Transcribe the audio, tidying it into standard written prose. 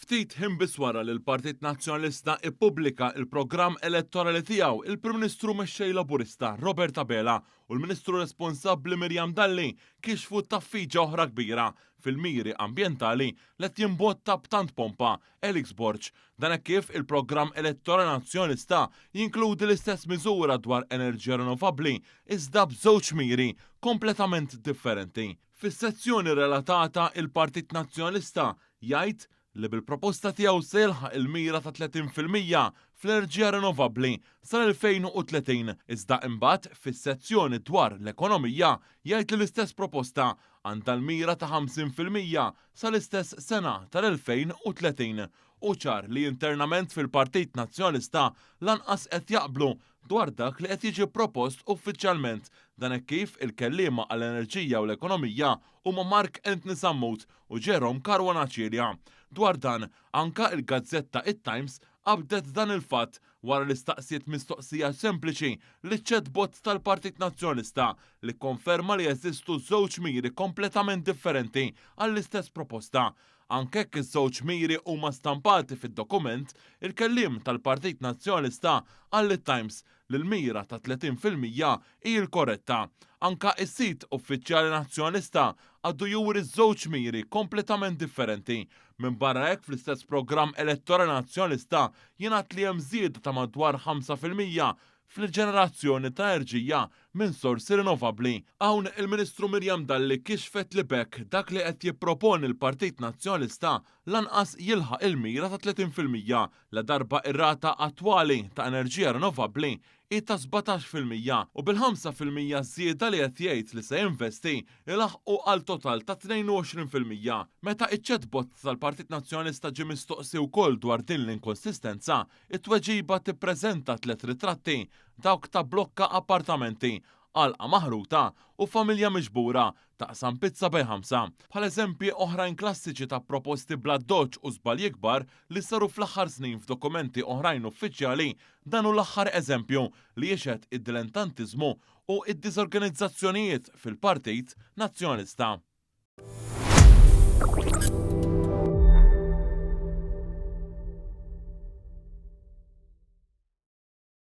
Ftit ħin biss wara li l-Partit Nazzjonalista ippubblika l-programm elettorali tiegħu, il-Prim Ministru Mexxej Laburista Robert Abela u l-Ministru responsabbli Miriam Dalli kixfu taffiġa oħra kbira fil-miri ambjentali li qed jimbotta b'tant pompa Alex Borg. Dan hekk kif il-programm elettorali Nazzjonalista jinkludi l-istess miżura dwar enerġija rinnovabbli iżda b'żewġ miri kompletament differenti. Fis-sezzjoni relatata, il-Partit Nazzjonalista jgħid li bil-proposta tiegħu se jilħaq il-mira ta' 30% fl-enerġija rinnovabbli sal-2030, iżda imbagħad fis-sezzjoni dwar l-ekonomija jgħid li l-istess proposta għandha l-mira ta' 50% sal-istess sena tal-2030. Hu ċar li internament fil-Partit Nazzjonalista lanqas qed jaqblu dwar dak li qed jiġi propost uffiċjalment. Dan hekk kif il-kelliema għall-enerġija u l-ekonomija huma Mark Anthony Sammut u Jerome Caruana Cilia. Dwar dan, anka il-gazzetta it-Times qabdet dan il-fatt wara li staqsiet mistoqsija sempliċi liċ-chatbot tal-Partit Nazzjonalista li kkonferma li jeżistu żewġ miri kompletament differenti għall-istess proposta. Anke jekk iż-żewġ miri huma stampati fid-dokument, il-kelliem tal-Partit Nazzjonalista qal lit-Times li l-mira ta' 30% hi l-korretta. Anka is-sit uffiċjali Nazzjonalista għadu juri żewġ miri kompletament differenti. Minbarra hekk fl-istess programm elettorali Nazzjonalista jingħad li hemm żieda ta' madwar 5% fil-ġenerazzjoni ta' enerġija minn sorsi rinnovabbli. Hawn il-Ministru Miriam Dalli kixfet li b'hekk dak li qed jipproponi l-Partit Nazzjonalista lanqas jilħaq il-mira ta' 30% ladarba r-rata attwali ta' enerġija rinnovabbli hi ta' 17% u bil-5% żieda li qed jgħid li se jinvesti ilaħħqu għal total ta' 22%. Meta iċ-chatbot tal-Partit Nazzjonalista ġie mistoqsi wkoll dwar din l-inkonsistenza, it-tweġiba tippreżenta tlett ritratti, dawk ta' blokka appartamenti, għalqa maħruta u familja miġbura taqsam pizza bejn ħamsa. Bħal eżempji oħrajn klassiċi ta' proposti bl-addoċċ u żbalji kbar li saru fl-aħħar snin f'dokumenti oħrajn uffiċjali, dan hu l-aħħar eżempju li jixhed id-dilentantiżmu u d-diżorganizzazzjonijiet fil-Partit Nazzjonalista.